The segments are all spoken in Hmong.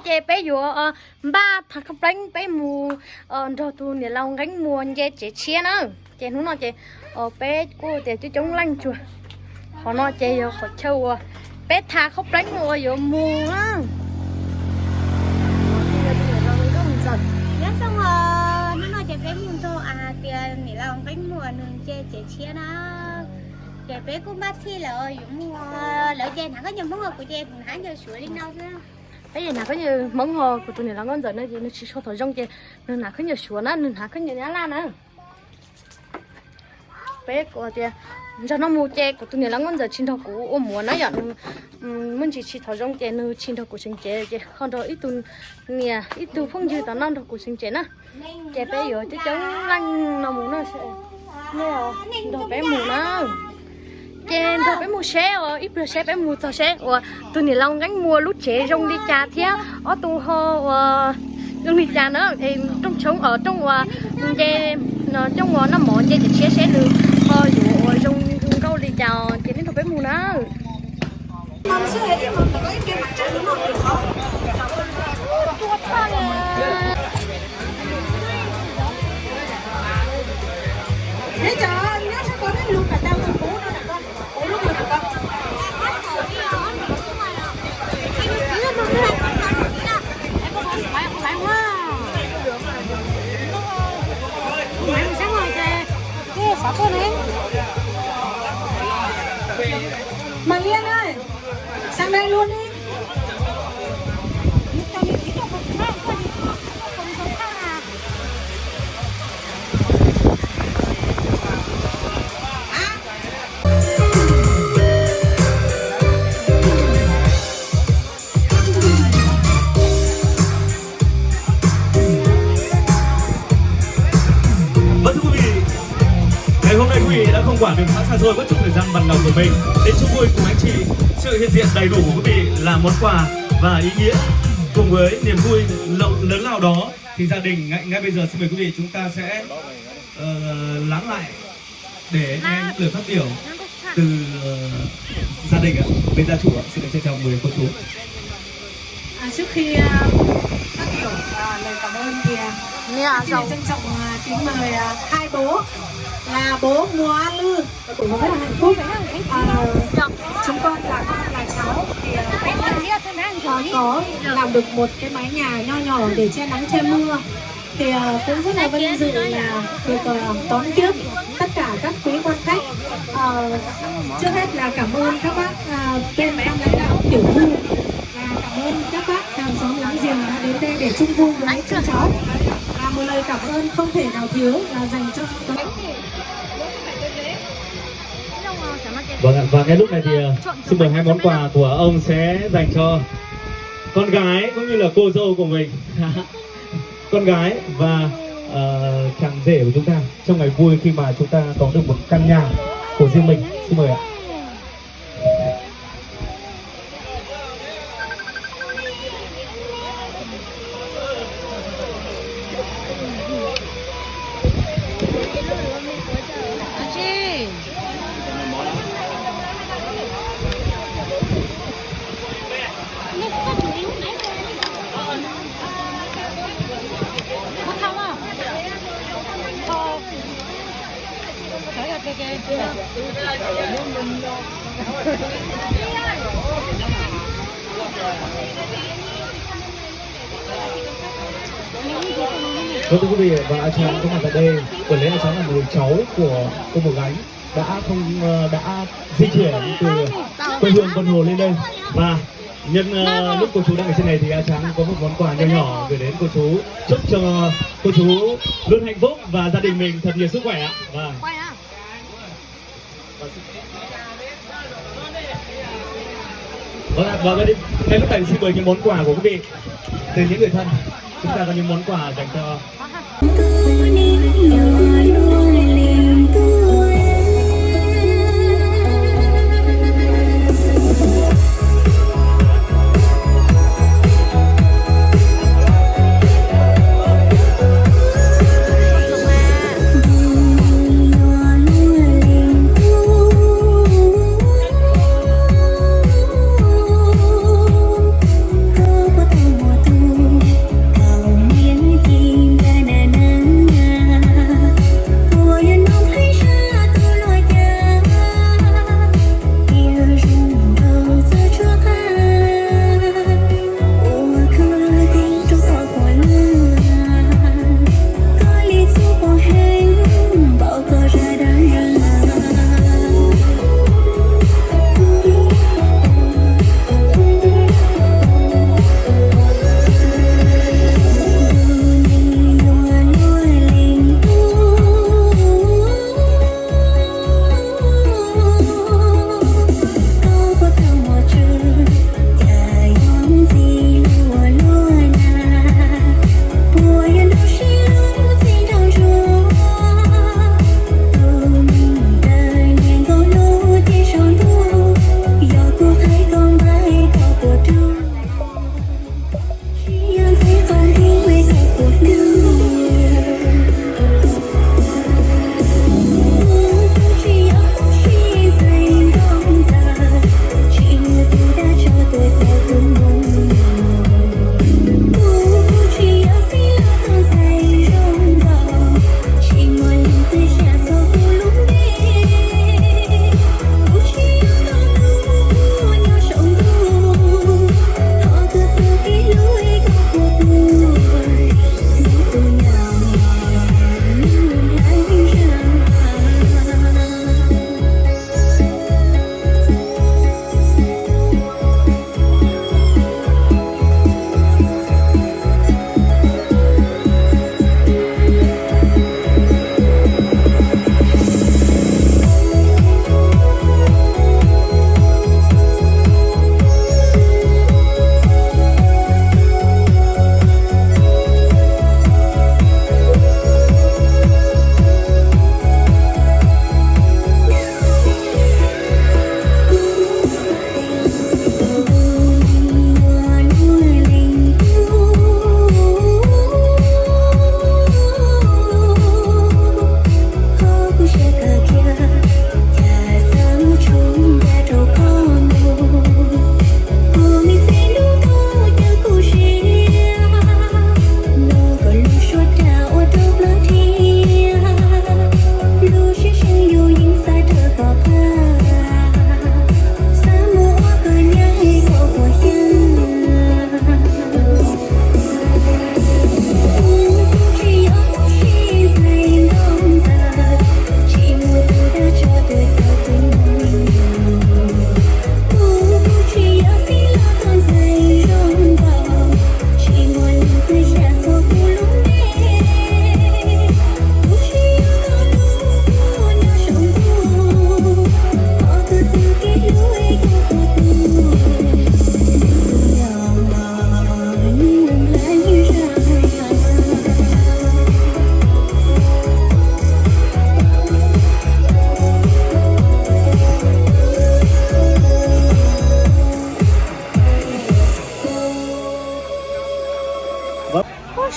Ces peb yuav npaj thav khaub pleeb peb mus nrog tus niam laus Nqeeb Muas nce tsev tshiab na. Ces hnub no ces peb kuj tias coob coob leej tsuag. Qhov no ces yog qhov chaw uas peb thav khaub pleeb uas yuav mus na. Nyob zoo, hnub no ces peb mus nrog hais tias niam laus Nqeeb Muas nws nce tsev tshiab na. Ces peb kuj npaj txhij lawm yuav mus, lawv ces hnav khaub ncaws Hmoob, kuv ces hnav ncaws Suav li no xwb. Peb ces hnav khaub ncaws Hmoob ho kuv tus niam laus Nkauj Ntxawm no ces nws tsis so thaum zoo ces nws hnav khaub ncaws Suav na, nws hnav khaub ncaws Nyab Laj na. Peb kuj tias nrog no mus ces kuv tus niam laus Nkauj Ntxawm tsis nrog kuv ua muam na yom, nws muaj ntsis tsis thaum zoo ces nws tsis nrog kuv seev cev ces ho nrog ib tug niam ib tug phooj ywg tom no nrog kuv seev cev na. Ces peb yuav coob coob leej no mus na, nrog peb mus na. Ces nrog peb mus seb uas ib pliag seb peb mus txog seb uas tus niam laus Nqeeb Muas lub tsev zoo li cas thiab ob tug ho uas zoo li cas na. Rooj tshoob, rooj uas nce, rooj uas noj mov nce tsev tshiab seb nws ho yuav uas zoo nkauj li cas, ces nej nrog peb mus na. Mà Liên ơi, sang đây luôn đi. Vâng, thưa quý vị, ngày hôm nay quý vị đã không quản đường xá xa xôi, bất chấp thời gian vặt ngọc của mình, đến chung vui cùng anh chị. Sự hiện diện đầy đủ của quý vị là món quà và ý nghĩa cùng với niềm vui lo-, lớn lao đó. Thì gia đình ngay, ngay bây giờ xin mời quý vị chúng ta sẽ, ờ, lắng lại để nghe những lời phát biểu từ, ờ, gia đình ạ, bên gia chủ ạ. Xin được trân trọng mời cô chú. À, trước khi, à, phát biểu, à, lời cảm ơn thì, à, xin được trân trọng, à, kính mời, à, hai bố là bố Mùa An Lư, cũng rất là hạnh phúc. À, chúng con là con là cháu thì, à, cũng, à, có làm được một cái mái nhà nho nhỏ để che nắng che mưa. Thì, ờ, cũng rất là vinh dự là được, ờ, đón tiếp tất cả các quý quan khách. Ờ, trước hết là cảm ơn các bác, ờ, bên ban lãnh đạo tiểu khu, và cảm ơn các bác hàng xóm láng giềng đã đến đây để chung vui với các cháu. Và một lời cảm ơn không thể nào thiếu là dành cho Vâng ạ, và ngay lúc này thì, ờ, xin mời hai món quà của ông sẽ dành cho con gái cũng như là cô dâu của mình. Con gái và, ờ, chàng rể của chúng ta trong ngày vui khi mà chúng ta có được một căn nhà của riêng mình. Xin mời ạ. Vâng, thưa quý vị, và A Tráng có mặt tại đây, bởi lẽ A Tráng là một người cháu của cô Mường Gánh đã không, ờ, đã di chuyển từ quê hương Vân Hồ lên đây. Và nhân, ờ, lúc cô chú đang ở trên này thì A Tráng có một món quà nho nhỏ gửi đến cô chú. Chúc cho cô chú luôn hạnh phúc và gia đình mình thật nhiều sức khỏe ạ. Vâng. Vâng, và ngay lúc này xin mời những món quà của quý vị từ những người thân. Chúng ta có những món quà dành cho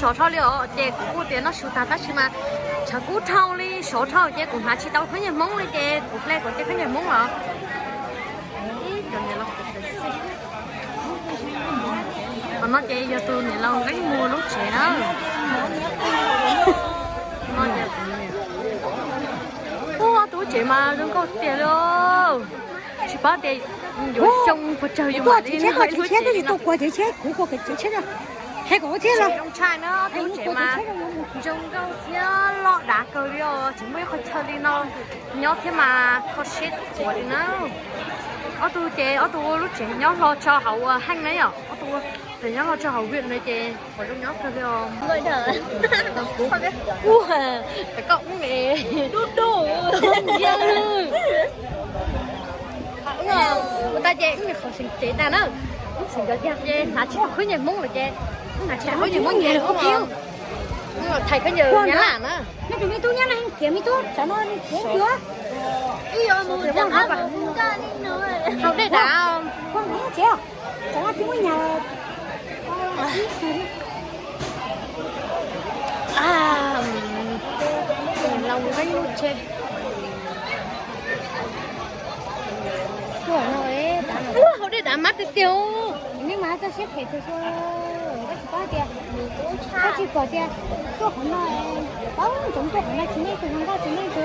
Sov dhau li os, ces kuv kuj tias noj su tag tab sis mas tshav kub dhau li, sov dhau ces kuv hnav tsis tau khaub ncaws Hmoob li ces kuv hle kom cia khaub ncaws Hmoob los. Qhov no ces yog tus niam laus Nqeeb Muas lub tsev na. Ua tus tsev mas zoo nkauj tiag li. Tsis paub tias yuav xyoo puas tsawg yus mam li ua lub tsev. Kuv ua kev tsheb, kuv ua kev tsheb, kuv ua kev tsheb. He kom ua thiab los. Zoo ntshai na, ob tug lub tsev mas zoo nkauj thiab loj dav kawg li os, tsis muaj ib qho chaw li no nyob thiab mas kho siab khuav li na. Ob tug ces ob tug ua lub tsev nyob hlo tso hauv ua heej na yom, ob tug ua tsev nyob hlo tso hauv vim no ces qhov zoo nyob kawg li os. Ua, koj ub dub dub ntsia. Ua tag ces wb qhov seem cev tag na, wb seem cov tiag ces hnav tsis tau khaub ncaws Hmoob lawm ces wb hnav tsis tau khaub ncaws Hmoob ces wb thais khaub ncaws Nyab Laj na. Nej tus me tub Nyab Laj khiav me tub, tsam no nws khiav yuav. Hau dej dav. Tsam no tsis muaj nyab. Los lub tsev. Ua hau dej dav mab tiag tiag. Nej mas txoj siab phem tiag tiag, koj tsis paub tias, koj tsis pom tias tuaj qhov no, paub ntsoov tuaj qhov no tsis nej tus hluas nkauj tsis nej tus